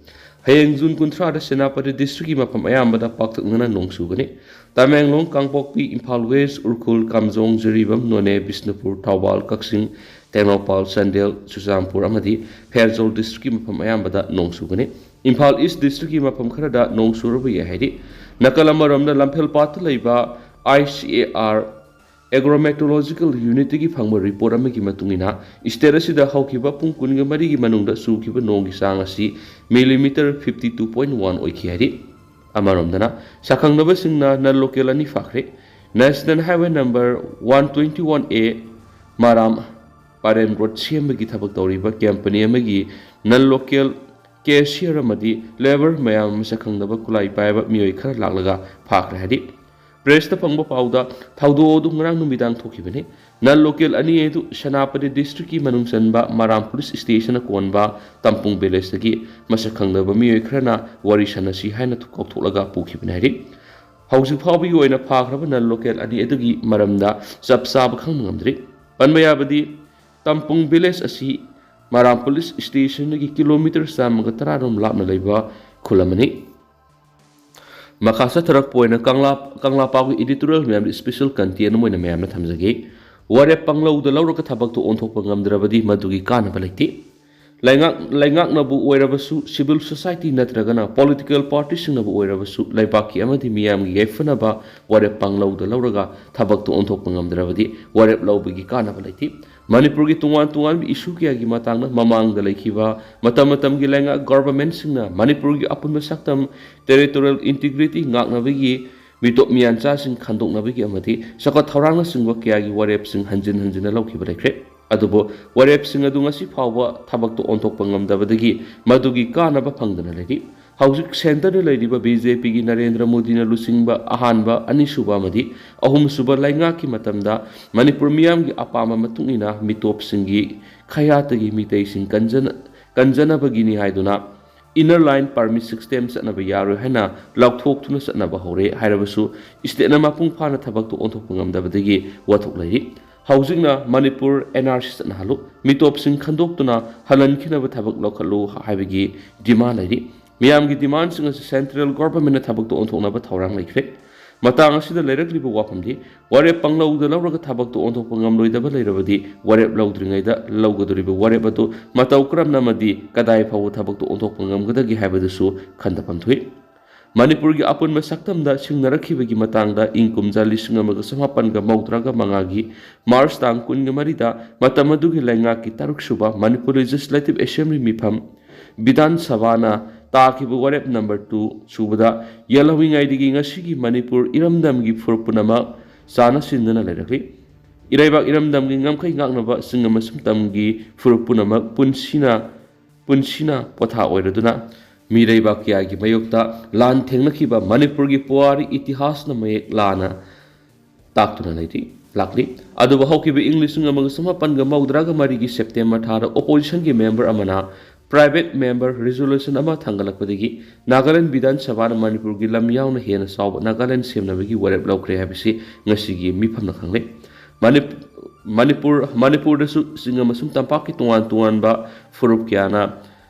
ꯍꯌꯦꯡ ꯖꯨꯟ ꯀꯨꯟꯊ꯭ꯔꯥꯗ ꯁꯦꯅꯥꯄꯇꯤ ꯗꯤꯁꯇ꯭ꯔꯤꯛꯀꯤ ꯃꯐꯝ ꯑꯌꯥꯝꯕꯗ ꯄꯥꯛꯇꯛꯅꯅ ꯅꯣꯡ ꯆꯨꯒꯅꯤ꯫ ꯇꯃꯦꯡꯂꯣꯡ, ꯀꯥꯡꯄꯣꯛꯄꯤ, ꯏꯝꯐꯥꯜ ꯋꯦꯁ, ꯎꯔꯈꯨꯜ, ꯀꯥꯝꯖꯣꯡ, ꯖꯤꯔꯤꯕꯥꯝ, ꯅꯣꯅꯦ, ꯕꯤꯁꯅꯨꯄꯨꯔ, ꯊꯧꯕꯥꯜ, ꯀꯛꯆꯤꯡ, ꯇꯦꯡꯅꯧꯄꯥꯜ, ꯆꯥꯟꯗꯦꯜ, ꯆꯨꯔꯆꯥꯟꯄꯨꯔ ꯑꯃꯗꯤ ꯐꯦꯔꯖꯣꯜ ꯗꯤꯁꯇ꯭ꯔꯤꯛꯀꯤ ꯃꯐꯝ ꯑꯌꯥꯝꯕꯗ ꯅꯣꯡ ꯆꯨꯒꯅꯤ꯫ ꯏꯝꯐꯥꯜ ꯏꯁ ꯗꯤꯁꯇ꯭ꯔꯤꯛꯀꯤ ꯃꯐꯝ ꯈꯔꯗ ꯅꯣꯡ ꯆꯨꯔꯕ ꯌꯥꯏ ꯍꯥꯏꯔꯤ꯫ ꯅꯥꯀꯜ ꯑꯃꯔꯣꯝꯗ ꯂꯝꯐꯦꯜ ꯄꯥꯠꯇ ꯂꯩꯕ ꯑꯥꯏ ꯁꯤ ꯑꯦ ꯑꯥꯔ ꯑꯦꯒ꯭ꯔꯣꯃꯦꯇ꯭ꯔꯣꯂꯣꯖꯤꯀꯦꯜ ꯌꯨꯅꯤꯠꯇꯒꯤ ꯐꯪꯕ ꯔꯤꯄꯣꯔꯠ ꯑꯃꯒꯤ ꯃꯇꯨꯡ ꯏꯟꯅ, ꯁ꯭ꯇꯦꯠ ꯑꯁꯤꯗ ꯍꯧꯈꯤꯕ ꯄꯨꯡ ꯀꯨꯟꯒ ꯃꯔꯤꯒꯤ ꯃꯅꯨꯡꯗ ꯆꯨꯈꯤꯕ ꯅꯣꯡꯒꯤ ꯆꯥꯡ ꯑꯁꯤ millimetre fifty two point one ꯑꯣꯏꯈꯤ ꯍꯥꯏꯔꯤ꯫ ꯑꯃꯔꯣꯝꯗꯅ, ꯁꯛꯈꯪꯅꯕꯁꯤꯡꯅ ꯅꯟ ꯂꯣꯀꯦꯜ ꯑꯅꯤ ꯐꯥꯈ꯭ꯔꯦ꯫ National highway number one twenty one A ꯃꯔꯥꯝ ꯄꯥꯔꯦꯟ ꯔꯣꯗ ꯁꯦꯝꯕꯒꯤ ꯊꯕꯛ ꯇꯧꯔꯤꯕ ꯀꯝꯄꯅꯤ ꯑꯃꯒꯤ ꯅꯟ ꯂꯣꯀꯦꯜ ꯀꯦꯁꯤꯌꯔ ꯑꯃꯗꯤ ꯂꯦꯕꯔ ꯃꯌꯥꯝ ꯑꯃ ꯁꯛꯈꯪꯅꯕ ꯈꯨꯠꯂꯥꯏ ꯄꯥꯏꯕ ꯃꯤꯑꯣꯏ ꯈꯔ ꯂꯥꯛꯂꯒ ꯐꯥꯈ꯭ꯔꯦ ꯍꯥꯏꯔꯤ꯫ ꯄ꯭ꯔꯦꯁꯇ ꯐꯪꯕ ꯄꯥꯎꯗ, ꯊꯧꯗꯣꯛ ꯑꯗꯨ ꯉꯔꯥꯡ ꯅꯨꯃꯤꯗꯥꯡ ꯊꯣꯛꯈꯤꯕꯅꯤ꯫ ꯅꯟ ꯂꯣꯀꯦꯜ ꯑꯅꯤ ꯑꯗꯨ ꯁꯦꯅꯥꯄꯇꯤ ꯗꯤꯁꯇ꯭ꯔꯤꯛꯀꯤ ꯃꯅꯨꯡ ꯆꯟꯕ ꯃꯔꯥꯝ ꯄꯨꯂꯤꯁ ꯁ꯭ꯇꯦꯁꯟꯅ ꯀꯣꯟꯕ ꯇꯝꯄꯨꯡ ꯚꯤꯂꯦꯖꯇꯒꯤ ꯃꯁꯛ ꯈꯪꯗꯕ ꯃꯤꯑꯣꯏ ꯈꯔꯅ ꯋꯥꯔꯤ ꯁꯥꯟꯅꯁꯤ ꯍꯥꯏꯅ ꯀꯧꯊꯣꯛꯂꯒ ꯄꯨꯈꯤꯕꯅꯤ ꯍꯥꯏꯔꯤ꯫ ꯍꯧꯖꯤꯛ ꯐꯥꯎꯕꯒꯤ ꯑꯣꯏꯅ ꯐꯥꯈ꯭ꯔꯕ ꯅꯟ ꯂꯣꯀꯦꯜ ꯑꯅꯤ ꯑꯗꯨꯒꯤ ꯃꯔꯝꯗ ꯆꯞ ꯆꯥꯕ ꯈꯪꯕ ꯉꯝꯗ꯭ꯔꯤ꯫ ꯄꯟꯕ ꯌꯥꯕꯗꯤ, ꯇꯝꯄꯨꯡ ꯚꯤꯂꯦꯖ ꯑꯁꯤ ꯃꯔꯥꯝ ꯄꯨꯂꯤꯁ ꯁ꯭ꯇꯦꯁꯟꯗꯒꯤ ꯀꯤꯂꯣꯃꯤꯇꯔ ꯆꯥꯝꯃꯒ ꯇꯔꯥ ꯔꯣꯝ ꯂꯥꯞꯅ ꯂꯩꯕ ꯈꯨꯜ ꯑꯃꯅꯤ꯫ ꯃꯈꯥ ꯆꯠꯊꯔꯛꯄ ꯑꯣꯏꯅ ꯀꯪꯂꯥ, ꯀꯪꯂꯥ ꯄꯥꯎꯒꯤ editorial ꯃꯌꯥꯝꯗꯤ special content ꯑꯃ ꯑꯣꯏꯅ ꯃꯌꯥꯝꯅ ꯊꯝꯖꯒꯦ꯫ ꯋꯥꯔꯦꯞ ꯄꯪꯂꯧꯗ ꯂꯧꯔꯒ ꯊꯕꯛꯇꯨ ꯑꯣꯟꯊꯣꯛꯄ ꯉꯝꯗ꯭ꯔꯕꯗꯤ ꯃꯗꯨꯒꯤ ꯀꯥꯟꯅꯕ ꯂꯩꯇꯦ꯫ ꯂꯩꯉꯥꯛ, ꯂꯩꯉꯥꯛꯅꯕꯨ ꯑꯣꯏꯔꯕꯁꯨ, civil society ꯅꯠꯇ꯭ꯔꯒꯅ political party ꯁꯤꯡꯅꯕꯨ ꯑꯣꯏꯔꯕꯁꯨ, ꯂꯩꯕꯥꯛꯀꯤ ꯑꯃꯗꯤ ꯃꯤꯌꯥꯝꯒꯤ ꯌꯥꯏꯐꯅꯕ ꯋꯥꯔꯦꯞ ꯄꯪꯂꯧꯗ ꯂꯧꯔꯒ ꯊꯕꯛꯇꯨ ꯑꯣꯟꯊꯣꯛꯄ ꯉꯝꯗ꯭ꯔꯕꯗꯤ ꯋꯥꯔꯦꯞ ꯂꯧꯕꯒꯤ ꯀꯥꯟꯅꯕ ꯂꯩꯇꯦ꯫ ꯃꯅꯤꯄꯨꯔꯒꯤ ꯇꯣꯉꯥꯟ ꯇꯣꯉꯥꯟꯕ issue ꯀꯌꯥꯒꯤ ꯃꯇꯥꯡꯗ ꯃꯃꯥꯡꯗ ꯂꯩꯈꯤꯕ ꯃꯇꯝ ꯃꯇꯝꯒꯤ ꯂꯩꯉꯥꯛ government ꯁꯤꯡꯅ ꯃꯅꯤꯄꯨꯔꯒꯤ ꯑꯄꯨꯟꯕ ꯁꯛꯇꯝ, territorial integrity ꯉꯥꯛꯅꯕꯒꯤ, ꯃꯤꯇꯣꯞ ꯃꯤꯌꯥꯟꯆꯥꯁꯤꯡ ꯈꯟꯗꯣꯛꯅꯕꯒꯤ ꯑꯃꯗꯤ ꯆꯥꯎꯈꯠ ꯊꯧꯔꯥꯡꯅꯆꯤꯡꯕ ꯀꯌꯥꯒꯤ ꯋꯥꯔꯦꯞꯁꯤꯡ ꯍꯟꯖꯤꯟ ꯍꯟꯖꯤꯟꯅ ꯂꯧꯈꯤꯕ ꯂꯩꯈ꯭ꯔꯦ꯫ ꯑꯗꯨꯕꯨ ꯋꯥꯔꯦꯞꯁꯤꯡ ꯑꯗꯨ ꯉꯁꯤ ꯐꯥꯎꯕ ꯊꯕꯛꯇ ꯑꯣꯟꯊꯣꯛꯄ ꯉꯝꯗꯕꯗꯒꯤ ꯃꯗꯨꯒꯤ ꯀꯥꯟꯅꯕ ꯐꯪꯗꯅ ꯂꯩꯔꯤ꯫ ꯍꯧꯖꯤꯛ centre ꯗ ꯂꯩꯔꯤꯕ BJP ꯒꯤ ꯅꯔꯦꯟꯗ꯭ꯔ ꯃꯣꯗꯤꯅ ꯂꯨꯆꯤꯡꯕ ꯑꯍꯥꯟꯕ, ꯑꯅꯤꯁꯨꯕ ꯑꯃꯗꯤ ꯑꯍꯨꯝꯁꯨꯕ ꯂꯩꯉꯥꯛꯀꯤ ꯃꯇꯝꯗ ꯃꯅꯤꯄꯨꯔ ꯃꯤꯌꯥꯝꯒꯤ ꯑꯄꯥꯝꯕ ꯃꯇꯨꯡ ꯏꯟꯅ ꯃꯤꯇꯣꯞꯁꯤꯡꯒꯤ ꯈꯌꯥꯠꯇꯒꯤ ꯃꯤꯇꯩꯁꯤꯡ ꯀꯟꯖꯅ-, ꯀꯟꯖꯅꯕꯒꯤꯅꯤ ꯍꯥꯏꯗꯨꯅ inner line permit system ꯆꯠꯅꯕ ꯌꯥꯔꯣꯏ ꯍꯥꯏꯅ ꯂꯥꯎꯊꯣꯛꯇꯨꯅ ꯆꯠꯅꯕ ꯍꯧꯔꯦ ꯍꯥꯏꯔꯕꯁꯨ, state ꯅ ꯃꯄꯨꯡ ꯐꯥꯅ ꯊꯕꯛꯇꯨ ꯑꯣꯟꯊꯣꯛꯄ ꯉꯝꯗꯕꯗꯒꯤ ꯋꯥꯊꯣꯛ ꯂꯩꯔꯤ꯫ ꯍꯧꯖꯤꯛꯅ ꯃꯅꯤꯄꯨꯔ NRC ꯆꯠꯅꯍꯜꯂꯨ, ꯃꯤꯇꯣꯞꯁꯤꯡ ꯈꯟꯗꯣꯛꯇꯨꯅ ꯍꯜꯍꯟꯈꯤꯅꯕ ꯊꯕꯛ ꯂꯧꯈꯠꯂꯨ ꯍꯥꯏꯕꯒꯤ demand ꯂꯩꯔꯤ꯫ ꯃꯤꯌꯥꯝꯒꯤ demand ꯁꯤꯡ ꯑꯁꯤ central government ꯅ ꯊꯕꯛꯇ ꯑꯣꯟꯊꯣꯛꯅꯕ ꯊꯧꯔꯥꯡ ꯂꯩꯈ꯭ꯔꯦ꯫ ꯃꯇꯥꯡ ꯑꯁꯤꯗ ꯂꯩꯔꯛꯂꯤꯕ ꯋꯥꯐꯝꯗꯤ, ꯋꯥꯔꯦꯞ ꯄꯪꯂꯧꯗ ꯂꯧꯔꯒ ꯊꯕꯛꯇ ꯑꯣꯟꯊꯣꯛꯄ ꯉꯝꯂꯣꯏꯗꯕ ꯂꯩꯔꯕꯗꯤ, ꯋꯥꯔꯦꯞ ꯂꯧꯗ꯭ꯔꯤꯉꯩꯗ ꯂꯧꯒꯗꯧꯔꯤꯕ ꯋꯥꯔꯦꯞ ꯑꯗꯨ ꯃꯇꯧ ꯀꯔꯝꯅ ꯑꯃꯗꯤ ꯀꯗꯥꯏ ꯐꯥꯎꯕ ꯊꯕꯛꯇ ꯑꯣꯟꯊꯣꯛꯄ ꯉꯝꯒꯗꯒꯦ ꯍꯥꯏꯕꯗꯨꯁꯨ ꯈꯟꯊꯐꯝ ꯊꯣꯛꯏ꯫ ꯃꯅꯤꯄꯨꯔꯒꯤ ꯑꯄꯨꯟꯕ ꯁꯛꯇꯝꯗ ꯁꯤꯡꯅꯔꯛꯈꯤꯕꯒꯤ ꯃꯇꯥꯡꯗ ꯏꯪ ꯀꯨꯝꯖꯥ ꯂꯤꯁꯤꯡ ꯑꯃꯒ ꯆꯃꯥꯄꯟꯒ ꯃꯧꯗ꯭ꯔꯥꯒ ꯃꯉꯥꯒꯤ ꯃꯥꯔꯆ ꯇꯥꯡ ꯀꯨꯟꯒ ꯃꯔꯤꯗ ꯃꯇꯝ ꯑꯗꯨꯒꯤ ꯂꯩꯉꯥꯛꯀꯤ ꯇꯔꯨꯛ ꯁꯨꯕ ꯃꯅꯤꯄꯨꯔ ꯂꯦꯖꯤꯁꯂꯦꯇꯤꯚ ꯑꯦꯁꯦꯝꯕ꯭ꯂꯤ ꯃꯤꯐꯝ ꯕꯤꯙꯥꯟ ꯁꯚꯥꯅ ꯇꯥꯈꯤꯕ ꯋꯥꯔꯦꯞ ꯅꯝꯕꯔ ꯇꯨ ꯁꯨꯕꯗ ꯌꯦꯜꯍꯧꯔꯤꯉꯩꯗꯒꯤ ꯉꯁꯤꯒꯤ ꯃꯅꯤꯄꯨꯔ ꯏꯔꯝꯗꯝꯒꯤ ꯐꯨꯔꯨꯞ ꯄꯨꯝꯅꯃꯛ ꯆꯥꯅ ꯁꯤꯟꯗꯨꯅ ꯂꯩꯔꯛꯂꯤ꯫ ꯏꯔꯩꯕꯥꯛ ꯏꯔꯝꯗꯝꯒꯤ ꯉꯝꯈꯩ ꯉꯥꯛꯅꯕꯁꯤꯡ ꯑꯃꯁꯨꯡ ꯇꯝꯒꯤ ꯐꯨꯔꯨꯞ ꯄꯨꯝꯅꯃꯛ ꯄꯨꯟꯁꯤꯅ ꯄꯨꯟꯁꯤꯅ ꯄꯣꯊꯥ ꯑꯣꯏꯔꯗꯨꯅ ꯃꯤꯔꯩꯕꯥꯛ ꯀꯌꯥꯒꯤ ꯃꯥꯌꯣꯛꯇ ꯂꯥꯟ ꯊꯦꯡꯅꯈꯤꯕ ꯃꯅꯤꯄꯨꯔꯒꯤ ꯄꯨꯋꯥꯔꯤ ꯏꯇꯤꯍꯥꯁꯅ ꯃꯌꯦꯛ ꯂꯥꯅ ꯇꯥꯛꯇꯨꯅ ꯂꯩꯔꯤ ꯂꯥꯛꯂꯤ꯫ ꯑꯗꯨꯕꯨ ꯍꯧꯈꯤꯕ ꯏꯪ ꯂꯤꯁꯤꯡ ꯑꯃꯒ ꯆꯃꯥꯄꯟꯒ ꯃꯧꯗ꯭ꯔꯥꯒ ꯃꯔꯤꯒꯤ ꯁꯦꯞꯇꯦꯝꯕꯔ ꯊꯥꯗ ꯑꯣꯄꯣꯖꯤꯁꯟꯒꯤ ꯃꯦꯝꯕꯔ ꯑꯃꯅ ꯄ꯭ꯔꯥꯏꯚꯦꯠ ꯃꯦꯝꯕꯔ ꯔꯤꯖꯣꯂꯨꯁꯟ ꯑꯃ ꯊꯥꯡꯒꯠꯂꯛꯄꯗꯒꯤ ꯅꯥꯒꯥꯂꯦꯟ ꯕꯤꯙꯥꯟ ꯁꯚꯥꯅ ꯃꯅꯤꯄꯨꯔꯒꯤ ꯂꯝ ꯌꯥꯎꯅ ꯍꯦꯟꯅ ꯆꯥꯎꯕ ꯅꯥꯒꯥꯂꯦꯟ ꯁꯦꯝꯅꯕꯒꯤ ꯋꯥꯔꯦꯞ ꯂꯧꯈ꯭ꯔꯦ ꯍꯥꯏꯕꯁꯤ ꯉꯁꯤꯒꯤ ꯃꯤꯐꯝꯅ ꯈꯪꯂꯦ꯫ ꯃꯅꯤꯞ-, ꯃꯅꯤꯄꯨꯔ, ꯃꯅꯤꯄꯨꯔꯗꯁꯨ ꯆꯤꯡ ꯑꯃꯁꯨꯡ ꯇꯝꯄꯥꯛꯀꯤ ꯇꯣꯉꯥꯟ ꯇꯣꯉꯥꯟꯕ ꯐꯨꯔꯨꯞ ꯀꯌꯥꯅ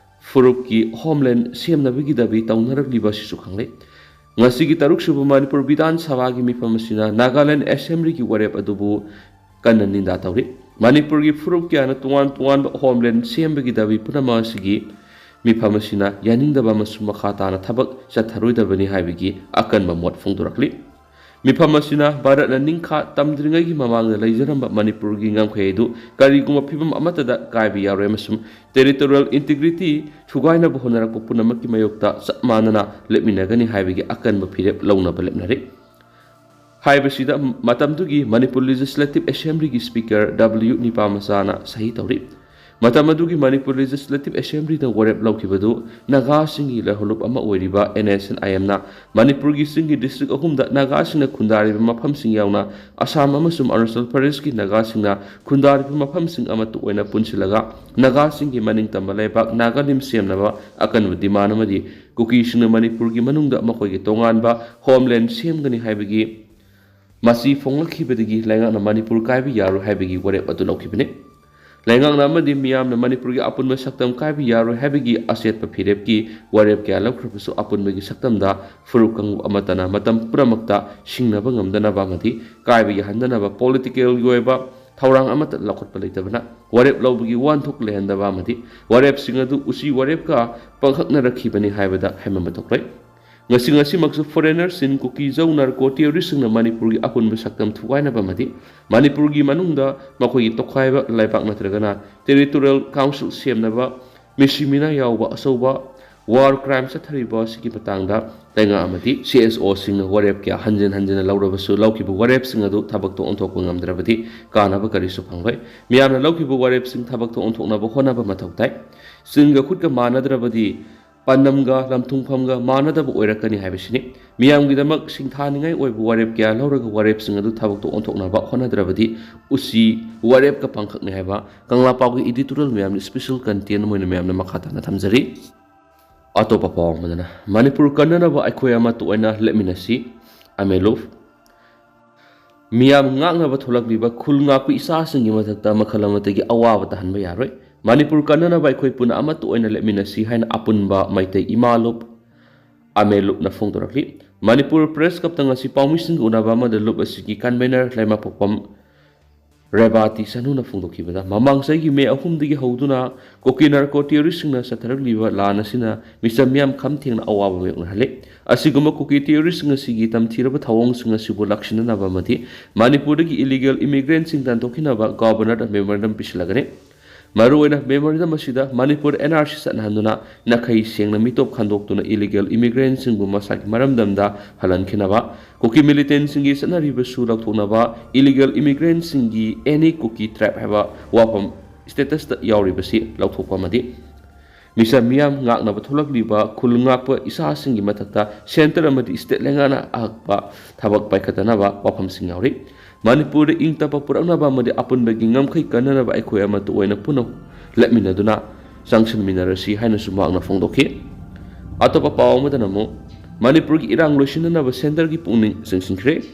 ꯐꯨꯔꯨꯞꯀꯤ ꯍꯣꯝꯂꯦꯟ ꯁꯦꯝꯅꯕꯒꯤ ꯗꯥꯕꯤ ꯇꯧꯅꯔꯛꯂꯤꯕ ꯑꯁꯤꯁꯨ ꯈꯪꯂꯦ꯫ ꯉꯁꯤꯒꯤ ꯇꯔꯨꯛ ꯁꯨꯕ ꯃꯅꯤꯄꯨꯔ ꯕꯤꯙꯥꯟ ꯁꯚꯥꯒꯤ ꯃꯤꯐꯝ ꯑꯁꯤꯅ ꯅꯥꯒꯥꯂꯦꯟ ꯑꯦꯁꯦꯝꯕ꯭ꯂꯤꯒꯤ ꯋꯥꯔꯦꯞ ꯑꯗꯨꯕꯨ ꯀꯟꯅ ꯅꯤꯟꯗꯥ ꯇꯧꯔꯤ꯫ ꯃꯅꯤꯄꯨꯔꯒꯤ ꯐꯨꯔꯨꯞ ꯀꯌꯥꯅ ꯇꯣꯉꯥꯟ ꯇꯣꯉꯥꯟꯕ ꯍꯣꯝꯂꯦꯟ ꯁꯦꯝꯕꯒꯤ ꯗꯥꯕꯤ ꯄꯨꯝꯅꯃꯛ ꯑꯁꯤꯒꯤ ꯃꯤꯐꯝ ꯑꯁꯤꯅ ꯌꯥꯅꯤꯡꯗꯕ ꯑꯃꯁꯨꯡ ꯃꯈꯥ ꯇꯥꯅ ꯊꯕꯛ ꯆꯠꯊꯔꯣꯏꯗꯕꯅꯤ ꯍꯥꯏꯕꯒꯤ ꯑꯀꯟꯕ ꯃꯣꯠ ꯐꯣꯡꯗꯣꯔꯛꯂꯤ꯫ ꯃꯤꯐꯝ ꯑꯁꯤꯅ ꯚꯥꯔꯠꯅ ꯅꯤꯡꯈꯥ ꯇꯝꯗ꯭ꯔꯤꯉꯩꯒꯤ ꯃꯃꯥꯡꯗ ꯂꯩꯖꯔꯝꯕ ꯃꯅꯤꯄꯨꯔꯒꯤ ꯉꯝꯈꯩ ꯑꯗꯨ ꯀꯔꯤꯒꯨꯝꯕ ꯐꯤꯕꯝ ꯑꯃꯠꯇꯗ ꯀꯥꯏꯕ ꯌꯥꯔꯣꯏ ꯑꯃꯁꯨꯡ ꯇꯦꯔꯤꯇꯣꯔꯤꯌꯦꯜ ꯏꯟꯇꯤꯒ꯭ꯔꯤꯇꯤ ꯊꯨꯒꯥꯏꯅꯕ ꯍꯣꯠꯅꯔꯛꯄ ꯄꯨꯝꯅꯃꯛꯀꯤ ꯃꯥꯌꯣꯛꯇ ꯆꯞ ꯃꯥꯟꯅꯅ ꯂꯦꯞꯃꯤꯟꯅꯒꯅꯤ ꯍꯥꯏꯕꯒꯤ ꯑꯀꯟꯕ ꯐꯤꯔꯦꯞ ꯂꯧꯅꯕ ꯂꯦꯞꯅꯔꯤ꯫ ꯍꯥꯏꯕꯁꯤꯗ ꯃꯇꯝꯗꯨꯒꯤ ꯃꯅꯤꯄꯨꯔ ꯂꯦꯖꯤꯁꯂꯦꯇꯤꯚ ꯑꯦꯁꯦꯝꯕ꯭ꯂꯤꯒꯤ ꯁ꯭ꯄꯤꯀꯔ ꯗꯕ꯭ꯂꯤꯌꯨ ꯅꯤꯄꯥꯃꯆꯥꯅ ꯁꯍꯤ ꯇꯧꯔꯤ꯫ ꯃꯇꯝ ꯑꯗꯨꯒꯤ ꯃꯅꯤꯄꯨꯔ ꯂꯦꯖꯤꯁꯂꯦꯇꯤꯚ ꯑꯦꯁꯦꯝꯕ꯭ꯂꯤꯅ ꯋꯥꯔꯦꯞ ꯂꯧꯈꯤꯕꯗꯨ ꯅꯥꯒꯥꯁꯤꯡꯒꯤ ꯂꯍꯣꯂꯨꯞ ꯑꯃ ꯑꯣꯏꯔꯤꯕ ꯑꯦꯟ ꯑꯦꯁ ꯑꯦꯟ ꯑꯥꯏ ꯑꯦꯝꯅ ꯃꯅꯤꯄꯨꯔꯒꯤ ꯆꯤꯡꯒꯤ ꯗꯤꯁꯇ꯭ꯔꯤꯛ ꯑꯍꯨꯝꯗ ꯅꯥꯒꯥꯁꯤꯡꯅ ꯈꯨꯟꯗꯥꯔꯤꯕ ꯃꯐꯝꯁꯤꯡ ꯌꯥꯎꯅ ꯑꯁꯥꯝ ꯑꯃꯁꯨꯡ ꯑꯔꯨꯅꯥꯆꯜ ꯄ꯭ꯔꯗꯦꯁꯀꯤ ꯅꯥꯒꯥꯁꯤꯡꯅ ꯈꯨꯟꯗꯥꯔꯤꯕ ꯃꯐꯝꯁꯤꯡ ꯑꯃꯠꯇ ꯑꯣꯏꯅ ꯄꯨꯟꯁꯤꯜꯂꯒ ꯅꯥꯒꯥꯁꯤꯡꯒꯤ ꯃꯅꯤꯡꯇꯝꯕ ꯂꯩꯕꯥꯛ ꯅꯥꯒꯥꯂꯤꯝ ꯁꯦꯝꯅꯕ ꯑꯀꯟꯕ ꯗꯤꯃꯥꯟ ꯑꯃꯗꯤ ꯀꯨꯀꯤꯁꯤꯡꯅ ꯃꯅꯤꯄꯨꯔꯒꯤ ꯃꯅꯨꯡꯗ ꯃꯈꯣꯏꯒꯤ ꯇꯣꯉꯥꯟꯕ ꯍꯣꯝꯂꯦꯟ ꯁꯦꯝꯒꯅꯤ ꯍꯥꯏꯕꯒꯤ ꯃꯁꯤ ꯐꯣꯡꯂꯛꯈꯤꯕꯗꯒꯤ ꯂꯩꯉꯥꯛꯅ ꯃꯅꯤꯄꯨꯔ ꯀꯥꯏꯕ ꯌꯥꯔꯣꯏ ꯍꯥꯏꯕꯒꯤ ꯋꯥꯔꯦꯞ ꯑꯗꯨ ꯂꯧꯈꯤꯕꯅꯤ꯫ ꯂꯩꯉꯥꯛꯅ ꯑꯃꯗꯤ ꯃꯤꯌꯥꯝꯅ ꯃꯅꯤꯄꯨꯔꯒꯤ ꯑꯄꯨꯟꯕ ꯁꯛꯇꯝ ꯀꯥꯏꯕ ꯌꯥꯔꯣꯏ ꯍꯥꯏꯕꯒꯤ ꯑꯆꯦꯠꯄ ꯐꯤꯔꯦꯞꯀꯤ ꯋꯥꯔꯦꯞ ꯀꯌꯥ ꯂꯧꯈ꯭ꯔꯕꯁꯨ, ꯑꯄꯨꯟꯕꯒꯤ ꯁꯛꯇꯝꯗ ꯐꯨꯔꯨꯞ ꯀꯥꯡꯂꯨꯞ ꯑꯃꯠꯇꯅ ꯃꯇꯝ ꯄꯨꯝꯅꯃꯛꯇ ꯁꯤꯡꯅꯕ ꯉꯝꯗꯅꯕ ꯑꯃꯗꯤ ꯀꯥꯏꯕ ꯌꯥꯍꯟꯗꯅꯕ ꯄꯣꯂꯤꯇꯤꯀꯦꯜꯒꯤ ꯑꯣꯏꯕ ꯊꯧꯔꯥꯡ ꯑꯃꯠꯇ ꯂꯧꯈꯠꯄ ꯂꯩꯇꯕꯅ, ꯋꯥꯔꯦꯞ ꯂꯧꯕꯒꯤ ꯋꯥꯍꯟꯊꯣꯛ ꯂꯩꯍꯟꯗꯕ ꯑꯃꯗꯤ ꯋꯥꯔꯦꯞꯁꯤꯡ ꯑꯗꯨ ꯎꯆꯤ ꯋꯥꯔꯦꯞꯀ ꯄꯥꯡꯈꯛꯅꯔꯛꯈꯤꯕꯅꯤ ꯍꯥꯏꯕꯗ ꯍꯥꯏꯃꯟꯕ ꯊꯣꯛꯂꯣꯏ꯫ ꯉꯁꯤ ꯉꯁꯤꯃꯛꯁꯨ ꯐꯣꯔꯦꯅꯔꯁꯤꯡ, ꯀꯨꯀꯤ ꯖꯧ ꯅꯥꯔꯀꯣ ꯇꯦꯔꯣꯔꯤꯁꯁꯤꯡꯅ ꯃꯅꯤꯄꯨꯔꯒꯤ ꯑꯄꯨꯟꯕ ꯁꯛꯇꯝ ꯊꯨꯒꯥꯏꯅꯕ ꯑꯃꯗꯤ ꯃꯅꯤꯄꯨꯔꯒꯤ ꯃꯅꯨꯡꯗ ꯃꯈꯣꯏꯒꯤ ꯇꯣꯈꯥꯏꯕ ꯂꯩꯕꯥꯛ ꯅꯠꯇ꯭ꯔꯒꯅ ꯇꯦꯔꯤꯇꯣꯔꯤꯌꯦꯜ ꯀꯥꯎꯟꯁꯤꯜ ꯁꯦꯝꯅꯕ ꯃꯤꯁꯤ ꯃꯤꯅꯥ ꯌꯥꯎꯕ ꯑꯆꯧꯕ ꯋꯥꯔ ꯀ꯭ꯔꯥꯏꯝ ꯆꯠꯊꯔꯤꯕ ꯑꯁꯤꯒꯤ ꯃꯇꯥꯡꯗ ꯂꯩꯉꯥꯛ ꯑꯃꯗꯤ ꯁꯤ ꯑꯦꯁ ꯑꯣꯁꯤꯡꯅ ꯋꯥꯔꯦꯞ ꯀꯌꯥ ꯍꯟꯖꯤꯟ ꯍꯟꯖꯤꯟꯅ ꯂꯧꯔꯕꯁꯨ, ꯂꯧꯈꯤꯕ ꯋꯥꯔꯦꯞꯁꯤꯡ ꯑꯗꯨ ꯊꯕꯛꯇ ꯑꯣꯟꯊꯣꯛꯄ ꯉꯝꯗ꯭ꯔꯕꯗꯤ ꯀꯥꯟꯅꯕ ꯀꯔꯤꯁꯨ ꯐꯪꯂꯣꯏ꯫ ꯃꯤꯌꯥꯝꯅ ꯂꯧꯈꯤꯕ ꯋꯥꯔꯦꯞꯁꯤꯡ ꯊꯕꯛꯇ ꯑꯣꯟꯊꯣꯛꯅꯕ ꯍꯣꯠꯅꯕ ꯃꯊꯧ ꯇꯥꯏ꯫ ꯆꯤꯟꯒ ꯈꯨꯠꯀ ꯃꯥꯟꯅꯗ꯭ꯔꯕꯗꯤ ꯄꯥꯟꯗꯝꯒ ꯂꯝꯊꯨꯡꯐꯝꯒ ꯃꯥꯟꯅꯗꯕ ꯑꯣꯏꯔꯛꯀꯅꯤ ꯍꯥꯏꯕꯁꯤꯅꯤ꯫ ꯃꯤꯌꯥꯝꯒꯤꯗꯃꯛ ꯁꯤꯡꯊꯥꯅꯤꯡꯉꯥꯏ ꯑꯣꯏꯕ ꯋꯥꯔꯦꯞ ꯀꯌꯥ ꯂꯧꯔꯒ ꯋꯥꯔꯦꯞꯁꯤꯡ ꯑꯗꯨ ꯊꯕꯛꯇ ꯑꯣꯟꯊꯣꯛꯅꯕ ꯍꯣꯠꯅꯗ꯭ꯔꯕꯗꯤ ꯎꯆꯤ ꯋꯥꯔꯦꯞꯀ ꯄꯥꯡꯈꯛꯅꯤ ꯍꯥꯏꯕ ꯀꯪꯂꯥ ꯄꯥꯎꯒꯤ editorial ꯃꯌꯥꯝꯅ special content ꯑꯃ ꯑꯣꯏꯅ ꯃꯌꯥꯝꯅ ꯃꯈꯥ ꯇꯥꯅ ꯊꯝꯖꯔꯤ꯫ ꯑꯇꯣꯞꯄ ꯄꯥꯎ ꯑꯃꯗꯅ, ꯃꯅꯤꯄꯨꯔ ꯀꯟꯅꯅꯕ ꯑꯩꯈꯣꯏ ꯑꯃꯠꯇ ꯑꯣꯏꯅ ꯂꯦꯞꯃꯤꯟꯅꯁꯤ, ꯑꯃꯦꯂꯨꯞ꯫ ꯃꯤꯌꯥꯝ ꯉꯥꯛꯅꯕ ꯊꯣꯛꯂꯛꯂꯤꯕ ꯈꯨꯜ ꯉꯥꯛꯄ ꯏꯆꯥꯁꯤꯡꯒꯤ ꯃꯊꯛꯇ ꯃꯈꯜ ꯑꯃꯠꯇꯒꯤ ꯑꯋꯥꯕ ꯇꯥꯍꯟꯕ ꯌꯥꯔꯣꯏ꯫ ꯃꯅꯤꯄꯨꯔ ꯀꯟꯅꯅꯕ ꯑꯩꯈꯣꯏ ꯄꯨꯟꯅ ꯑꯃꯠꯇ ꯑꯣꯏꯅ ꯂꯦꯞꯃꯤꯟꯅꯁꯤ ꯍꯥꯏꯅ ꯑꯄꯨꯟꯕ ꯃꯩꯇꯩ ꯏꯃꯥꯂꯨꯞ ꯑꯃꯦꯂꯨꯞꯅ ꯐꯣꯡꯗꯣꯔꯛꯂꯤ꯫ ꯃꯅꯤꯄꯨꯔ ꯄ꯭ꯔꯦꯁ ꯀ꯭ꯂꯕꯇ ꯉꯁꯤ ꯄꯥꯎꯃꯤꯁꯤꯡꯒ ꯎꯅꯕ ꯑꯃꯗ ꯂꯨꯞ ꯑꯁꯤꯒꯤ convener ꯂꯩꯃꯄꯣꯛꯄꯝ ꯔꯦꯕꯥꯇꯤ ꯁꯅꯨꯅ ꯐꯣꯡꯗꯣꯛꯈꯤꯕꯗ, ꯃꯃꯥꯡ ꯆꯍꯤꯒꯤ ꯃꯦ ꯑꯍꯨꯝꯗꯒꯤ ꯍꯧꯗꯨꯅ ꯀꯨꯀꯤ ꯅꯥꯔꯀꯣ ꯇꯦꯔꯣꯔꯤꯁꯁꯤꯡꯅ ꯆꯠꯊꯔꯛꯂꯤꯕ ꯂꯥꯟ ꯑꯁꯤꯅ ꯃꯤꯆꯝ ꯃꯤꯌꯥꯝ ꯈꯝ ꯊꯦꯡꯅ ꯑꯋꯥꯕ ꯃꯥꯌꯣꯛꯅꯍꯜꯂꯦ꯫ ꯑꯁꯤꯒꯨꯝꯕ ꯀꯨꯀꯤ ꯇꯦꯔꯣꯔꯤꯁꯁꯤꯡ ꯑꯁꯤꯒꯤ ꯇꯝꯊꯤꯔꯕ ꯊꯧꯑꯣꯡꯁꯤꯡ ꯑꯁꯤꯕꯨ ꯂꯥꯛꯁꯤꯟꯅꯅꯕ ꯑꯃꯗꯤ ꯃꯅꯤꯄꯨꯔꯗꯒꯤ illegal immigrantꯁꯤꯡ ꯇꯥꯟꯊꯣꯛꯈꯤꯅꯕ Governorꯗ memorandum ꯄꯤꯁꯤꯜꯂꯒꯅꯤ꯫ ꯃꯔꯨꯑꯣꯏꯅ memorandum ꯑꯁꯤꯗ ꯃꯅꯤꯄꯨꯔ N R C ꯆꯠꯅꯍꯟꯗꯨꯅ ꯅꯥꯈꯩ ꯁꯦꯡꯅ ꯃꯤꯇꯣꯞ ꯈꯟꯗꯣꯛꯇꯨꯅ illegal immigrantꯁꯤꯡꯕꯨ ꯃꯁꯥꯒꯤ ꯃꯔꯝꯗꯝꯗ ꯍꯜꯍꯟꯈꯤꯅꯕ, ꯀꯨꯀꯤ militantꯁꯤꯡꯒꯤ ꯆꯠꯅꯔꯤꯕꯁꯨ ꯂꯧꯊꯣꯛꯅꯕ, illegal immigrantꯁꯤꯡꯒꯤ any Kuki tribe ꯍꯥꯏꯕ ꯋꯥꯐꯝ statusꯇ ꯌꯥꯎꯔꯤꯕꯁꯤ ꯂꯧꯊꯣꯛꯄ ꯑꯃꯗꯤ ꯃꯤꯆꯝ ꯃꯤꯌꯥꯝ ꯉꯥꯛꯅꯕ ꯊꯣꯛꯂꯛꯂꯤꯕ ꯈꯨꯜ ꯉꯥꯛꯄ ꯏꯆꯥꯁꯤꯡꯒꯤ ꯃꯊꯛꯇ centre ꯑꯃꯗꯤ state ꯂꯩꯉꯥꯛꯅ ꯑꯍꯛꯄ ꯊꯕꯛ ꯄꯥꯏꯈꯠꯇꯅꯕ ꯋꯥꯐꯝꯁꯤꯡ ꯌꯥꯎꯔꯤ꯫ ꯃꯅꯤꯄꯨꯔꯗ ꯏꯪ ꯇꯞꯄ ꯄꯨꯔꯛꯅꯕ ꯑꯃꯗꯤ ꯑꯄꯨꯟꯕꯒꯤ ꯉꯝꯈꯩ ꯀꯟꯅꯅꯕ ꯑꯩꯈꯣꯏ ꯑꯃꯠꯇ ꯑꯣꯏꯅ ꯄꯨꯟꯅ ꯂꯦꯞꯃꯤꯟꯅꯗꯨꯅ ꯆꯪꯁꯤꯟꯃꯤꯟꯅꯔꯁꯤ ꯍꯥꯏꯅꯁꯨ ꯃꯍꯥꯛꯅ ꯐꯣꯡꯗꯣꯛꯈꯤ꯫ ꯑꯇꯣꯞꯄ ꯄꯥꯎ ꯑꯃꯗꯅ ꯑꯃꯨꯛ, ꯃꯅꯤꯄꯨꯔꯒꯤ ꯏꯔꯥꯡ ꯂꯣꯏꯁꯤꯟꯅꯅꯕ centreꯒꯤ ꯄꯨꯛꯅꯤꯡ ꯆꯤꯡꯁꯤꯟꯈ꯭ꯔꯦ꯫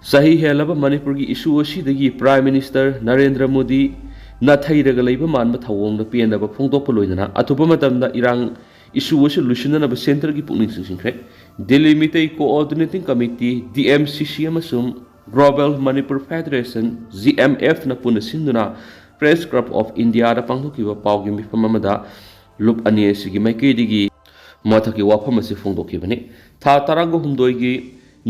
ꯆꯍꯤ ꯍꯦꯜꯂꯕ ꯃꯅꯤꯄꯨꯔꯒꯤ issue ꯑꯁꯤꯗꯒꯤ Prime Minister ꯅꯔꯦꯟꯗ꯭ꯔ ꯃꯣꯗꯤ ꯅꯥꯊꯩꯔꯒ ꯂꯩꯕ ꯃꯥꯟꯕ ꯊꯧꯑꯣꯡꯗ ꯄꯦꯟꯗꯕ ꯐꯣꯡꯗꯣꯛꯄ ꯂꯣꯏꯅꯅ ꯑꯊꯨꯕ ꯃꯇꯝꯗ ꯏꯔꯥꯡ issue ꯑꯁꯤ ꯂꯣꯏꯁꯤꯟꯅꯅꯕ centreꯒꯤ ꯄꯨꯛꯅꯤꯡ ꯆꯤꯡꯁꯤꯟꯈ꯭ꯔꯦ꯫ Delhi Meitei Coordinating Committee, D M C C ꯑꯃꯁꯨꯡ Global Manipur Federation, G M Fꯅ ꯄꯨꯟꯅ ꯁꯤꯟꯗꯨꯅ Press Club of Indiaꯗ ꯄꯥꯡꯊꯣꯛꯈꯤꯕ ꯄꯥꯎꯒꯤ ꯃꯤꯐꯝ ꯑꯃꯗ ꯂꯨꯞ ꯑꯅꯤ ꯑꯁꯤꯒꯤ ꯃꯥꯏꯀꯩꯗꯒꯤ ꯃꯊꯛꯀꯤ ꯋꯥꯐꯝ ꯑꯁꯤ ꯐꯣꯡꯗꯣꯛꯈꯤꯕꯅꯤ꯫ ꯊꯥ ꯇꯔꯥꯒ ꯍꯨꯝꯗꯣꯏꯒꯤ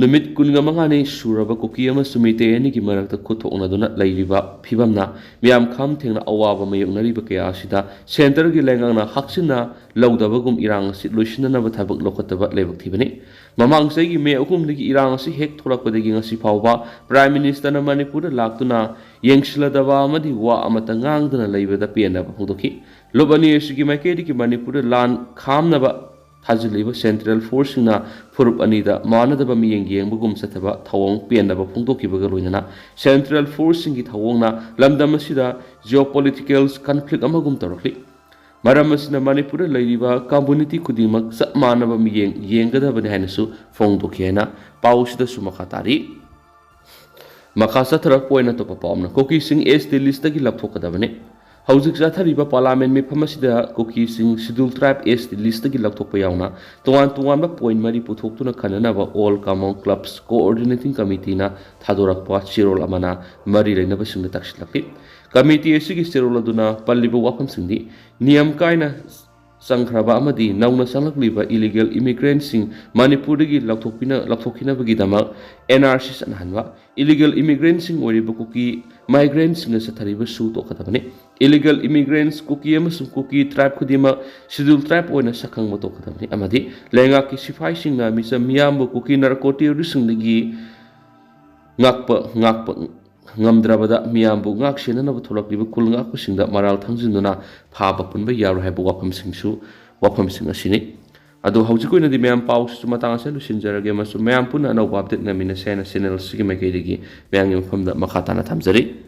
ꯅꯨꯃꯤꯠ ꯀꯨꯟꯒ ꯃꯉꯥꯅꯤ ꯁꯨꯔꯕ ꯀꯨꯀꯤ ꯑꯃꯁꯨꯡ ꯃꯤꯇꯩ ꯑꯅꯤꯒꯤ ꯃꯔꯛꯇ ꯈꯨꯠ ꯊꯣꯛꯅꯗꯨꯅ ꯂꯩꯔꯤꯕ ꯐꯤꯕꯝꯅ ꯃꯤꯌꯥꯝ ꯈꯝ ꯊꯦꯡꯅ ꯑꯋꯥꯕ ꯃꯥꯌꯣꯛꯅꯔꯤꯕ ꯀꯌꯥ ꯑꯁꯤꯗ ꯁꯦꯟꯇꯔꯒꯤ ꯂꯩꯉꯥꯛꯅ ꯍꯛꯆꯤꯟꯅ ꯂꯧꯗꯕꯒꯨꯝ ꯏꯔꯥꯡ ꯑꯁꯤ ꯂꯣꯏꯁꯤꯟꯅꯅꯕ ꯊꯕꯛ ꯂꯧꯈꯠꯇꯕ ꯂꯥꯏꯕꯛ ꯊꯤꯕꯅꯤ꯫ ꯃꯃꯥꯡ ꯆꯍꯤꯒꯤ ꯃꯦ ꯑꯍꯨꯝꯗꯒꯤ ꯏꯔꯥꯡ ꯑꯁꯤ ꯍꯦꯛ ꯊꯣꯛꯂꯛꯄꯗꯒꯤ ꯉꯁꯤ ꯐꯥꯎꯕ ꯄ꯭ꯔꯥꯏꯝ ꯃꯤꯅꯤꯁꯇꯔꯅ ꯃꯅꯤꯄꯨꯔꯗ ꯂꯥꯛꯇꯨꯅ ꯌꯦꯡꯁꯤꯜꯂꯗꯕ ꯑꯃꯗꯤ ꯋꯥ ꯑꯃꯠꯇ ꯉꯥꯡꯗꯅ ꯂꯩꯕꯗ ꯄꯦꯟꯗꯕ ꯐꯣꯡꯗꯣꯛꯈꯤ꯫ ꯂꯨꯞ ꯑꯅꯤ ꯑꯁꯤꯒꯤ ꯃꯥꯏꯀꯩꯗꯒꯤ ꯃꯅꯤꯄꯨꯔꯗ ꯂꯥꯟ ꯈꯥꯝꯅꯕ ꯊꯥꯖꯤꯜꯂꯤꯕ ꯁꯦꯟꯇ꯭ꯔꯦꯜ ꯐꯣꯔꯁꯁꯤꯡꯅ ꯐꯨꯔꯨꯞ ꯑꯅꯤꯗ ꯃꯥꯟꯅꯗꯕ ꯃꯤꯠꯌꯦꯡ ꯌꯦꯡꯕꯒꯨꯝ ꯆꯠꯊꯕ ꯊꯧꯑꯣꯡ ꯄꯦꯟꯗꯕ ꯐꯣꯡꯗꯣꯛꯈꯤꯕꯒ ꯂꯣꯏꯅꯅ ꯁꯦꯟꯇ꯭ꯔꯦꯜ ꯐꯣꯔꯁꯁꯤꯡꯒꯤ ꯊꯧꯑꯣꯡꯅ ꯂꯝꯗꯝ ꯑꯁꯤꯗ ꯖꯤꯑꯣ ꯄꯣꯂꯤꯇꯤꯀꯦꯜ ꯀꯟꯐ꯭ꯂꯤꯛ ꯑꯃꯒꯨꯝ ꯇꯧꯔꯛꯂꯤ꯫ ꯃꯔꯝ ꯑꯁꯤꯅ ꯃꯅꯤꯄꯨꯔꯗ ꯂꯩꯔꯤꯕ ꯀꯝꯃꯨꯅꯤꯇꯤ ꯈꯨꯗꯤꯡꯃꯛ ꯆꯞ ꯃꯥꯟꯅꯕ ꯃꯤꯠꯌꯦꯡ ꯌꯦꯡꯒꯗꯕꯅꯤ ꯍꯥꯏꯅꯁꯨ ꯐꯣꯡꯗꯣꯛꯈꯤ ꯍꯥꯏꯅ ꯄꯥꯎ ꯑꯁꯤꯗꯁꯨ ꯃꯈꯥ ꯇꯥꯔꯤ꯫ ꯃꯈꯥ ꯆꯠꯊꯔꯛꯄ ꯑꯣꯏꯅ ꯑꯇꯣꯞꯄ ꯄꯥꯎ ꯑꯃꯅ ꯀꯨꯀꯤꯁꯤꯡ ꯑꯦꯁ ꯇꯤ ꯂꯤꯁꯇꯒꯤ ꯂꯧꯊꯣꯛꯀꯗꯕꯅꯤ꯫ ꯍꯧꯖꯤꯛ ꯆꯠꯊꯔꯤꯕ ꯄꯥꯔꯂꯥꯃꯦꯟ ꯃꯤꯐꯝ ꯑꯁꯤꯗ ꯀꯨꯀꯤꯁꯤꯡ ꯁꯤꯗꯨꯜ ꯇ꯭ꯔꯥꯏꯕ ꯑꯦꯁ ꯇꯤ ꯂꯤꯁꯇꯒꯤ ꯂꯧꯊꯣꯛꯄ ꯌꯥꯎꯅ ꯇꯣꯉꯥꯟ ꯇꯣꯉꯥꯟꯕ ꯄꯣꯏꯟ ꯃꯔꯤ ꯄꯨꯊꯣꯛꯇꯨꯅ ꯈꯟꯅꯅꯕ ꯑꯣꯜ ꯀꯥꯃꯣꯡ ꯀ꯭ꯂꯕꯁ ꯀꯣꯑꯣꯔꯗꯤꯅꯦꯇꯤꯡ ꯀꯃꯤꯇꯤꯅ ꯊꯥꯗꯣꯔꯛꯄ ꯆꯦꯔꯣꯜ ꯑꯃꯅ ꯃꯔꯤ ꯂꯩꯅꯕꯁꯤꯡꯗ ꯇꯥꯛꯁꯤꯜꯂꯛꯂꯤ꯫ ꯀꯃꯤꯇꯤ ꯑꯁꯤꯒꯤ ꯆꯦꯔꯣꯜ ꯑꯗꯨꯅ ꯄꯜꯂꯤꯕ ꯋꯥꯐꯝꯁꯤꯡꯗꯤ ꯅꯤꯌꯝ ꯀꯥꯏꯅ ꯆꯪꯈ꯭ꯔꯕ ꯑꯃꯗꯤ ꯅꯧꯅ ꯆꯪꯂꯛꯂꯤꯕ ꯏꯂꯤꯒꯦꯜ ꯏꯃꯤꯒ꯭ꯔꯦꯟꯁꯤꯡ ꯃꯅꯤꯄꯨꯔꯗꯒꯤ ꯂꯧꯊꯣꯛꯄꯤꯅ-, ꯂꯧꯊꯣꯛꯈꯤꯅꯕꯒꯤꯗꯃꯛ ꯑꯦꯟ ꯑꯥꯔ ꯁꯤ ꯆꯠꯅꯍꯟꯕ, ꯏꯂꯤꯒꯦꯜ ꯏꯃꯤꯒ꯭ꯔꯦꯟꯁꯤꯡ ꯑꯣꯏꯔꯤꯕ ꯀꯨꯀꯤ ꯃꯥꯏꯒ꯭ꯔꯦꯟꯁꯤꯡꯅ ꯆꯠꯊꯔꯤꯕ ꯁꯨ ꯇꯣꯛꯀꯗꯕꯅꯤ꯫ ꯏꯂꯤꯒꯦꯜ ꯏꯃꯤꯒ꯭ꯔꯦꯟꯁ ꯀꯨꯀꯤ ꯑꯃꯁꯨꯡ ꯀꯨꯀꯤ ꯇ꯭ꯔꯥꯏꯕ ꯈꯨꯗꯤꯡꯃꯛ ꯁꯤꯗꯨꯜ ꯇ꯭ꯔꯥꯏꯕ ꯑꯣꯏꯅ ꯁꯛꯈꯪꯕ ꯇꯣꯛꯀꯗꯕꯅꯤ ꯑꯃꯗꯤ ꯂꯩꯉꯥꯛꯀꯤ ꯁꯤꯐꯥꯏꯁꯤꯡꯅ ꯃꯤꯆꯝ ꯃꯤꯌꯥꯝꯕꯨ ꯀꯨꯀꯤ ꯅꯥꯔꯀꯣ ꯇꯦꯔꯣꯔꯤꯁꯁꯤꯡꯗꯒꯤ ꯉꯥꯛꯄ, ꯉꯥꯛꯄ ꯉꯝꯗ꯭ꯔꯕꯗ ꯃꯤꯌꯥꯝꯕꯨ ꯉꯥꯛ ꯁꯦꯟꯅꯅꯕ ꯊꯣꯛꯂꯛꯂꯤꯕ ꯈꯨꯜ ꯉꯥꯛꯄꯁꯤꯡꯗ ꯃꯔꯥꯜ ꯊꯥꯡꯖꯤꯟꯗꯨꯅ ꯐꯥꯕ ꯄꯨꯟꯕ ꯌꯥꯔꯣꯏ ꯍꯥꯏꯕ ꯋꯥꯐꯝꯁꯤꯡꯁꯨ, ꯋꯥꯐꯝꯁꯤꯡ ꯑꯁꯤꯅꯤ꯫ ꯑꯗꯣ ꯍꯧꯖꯤꯛꯀꯤ ꯑꯣꯏꯅꯗꯤ ꯃꯌꯥꯝ ꯄꯥꯎꯁꯤꯁꯨ ꯃꯇꯥꯡ ꯑꯁꯤꯗ ꯂꯣꯏꯁꯤꯟꯖꯔꯒꯦ ꯑꯃꯁꯨꯡ ꯃꯌꯥꯝ ꯄꯨꯟꯅ ꯑꯅꯧꯕ ꯑꯞꯗꯦꯠ ꯅꯪꯃꯤꯟꯅꯁꯦ ꯍꯥꯏꯅ ꯆꯦꯅꯦꯜ ꯑꯁꯤꯒꯤ ꯃꯥꯏꯀꯩꯗꯒꯤ ꯃꯌꯥꯝꯒꯤ ꯃꯐꯝꯗ ꯃꯈꯥ ꯇꯥꯅ ꯊꯝꯖꯔꯤ꯫